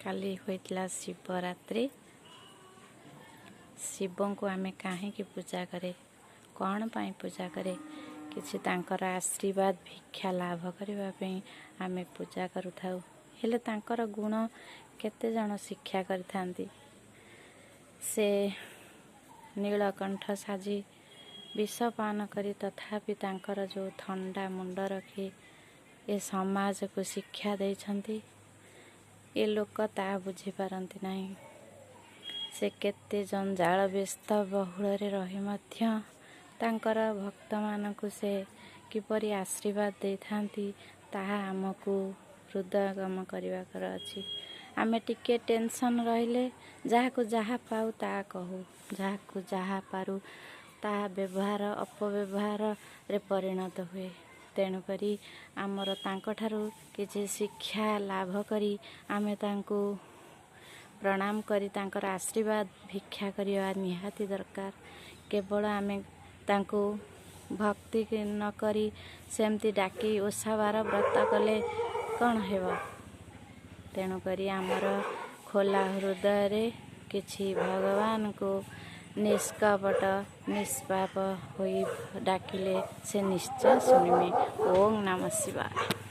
କାଲି ହୋଇଥିଲା ଶିବରାତ୍ରି। ଶିବଙ୍କୁ ଆମେ କାହିଁକି ପୂଜା କରେ, କ'ଣ ପାଇଁ ପୂଜା କରେ? କିଛି ତାଙ୍କର ଆଶୀର୍ବାଦ ଭିକ୍ଷା ଲାଭ କରିବା ପାଇଁ ଆମେ ପୂଜା କରୁଥାଉ। ହେଲେ ତାଙ୍କର ଗୁଣ କେତେ ଜଣ ଶିକ୍ଷା କରିଥାନ୍ତି? ସେ ନୀଳକଣ୍ଠ ସାଜି ବିଷ ପାନ କରି ତଥାପି ତାଙ୍କର ଯେଉଁ ଥଣ୍ଡା ମୁଣ୍ଡ ରଖି ଏ ସମାଜକୁ ଶିକ୍ଷା ଦେଇଛନ୍ତି, ଏ ଲୋକ ତାହା ବୁଝିପାରନ୍ତି ନାହିଁ। ସେ କେତେ ଜଞ୍ଜାଳ ବ୍ୟସ୍ତ ବହୁଳରେ ରହି ମଧ୍ୟ ତାଙ୍କର ଭକ୍ତମାନଙ୍କୁ ସେ କିପରି ଆଶୀର୍ବାଦ ଦେଇଥାନ୍ତି, ତାହା ଆମକୁ ହୃଦୟଙ୍ଗମ କରିବାର ଅଛି। ଆମେ ଟିକେ ଟେନସନ୍ ରହିଲେ ଯାହାକୁ ଯାହା ପାଉ ତାହା କହୁ, ଯାହାକୁ ଯାହା ପାରୁ ତାହା ବ୍ୟବହାର ଅପବ୍ୟବହାରରେ ପରିଣତ ହୁଏ। ତେଣୁକରି ଆମର ତାଙ୍କଠାରୁ କିଛି ଶିକ୍ଷା ଲାଭ କରି ଆମେ ତାଙ୍କୁ ପ୍ରଣାମ କରି ତାଙ୍କର ଆଶୀର୍ବାଦ ଭିକ୍ଷା କରିବା ନିହାତି ଦରକାର। କେବଳ ଆମେ ତାଙ୍କୁ ଭକ୍ତି ନ କରି ସେମିତି ଡାକି ଓଷା ବାର ବ୍ରତ କଲେ କ'ଣ ହେବ? ତେଣୁକରି ଆମର ଖୋଲା ହୃଦୟରେ କିଛି ଭଗବାନଙ୍କୁ ନିଷ୍କପଟ ନିଷ୍ପାପ ହୋଇ ଡାକିଲେ ସେ ନିଶ୍ଚୟ ଶୁଣିବେ। ଓଁ ନମଃ ଶିବାୟ।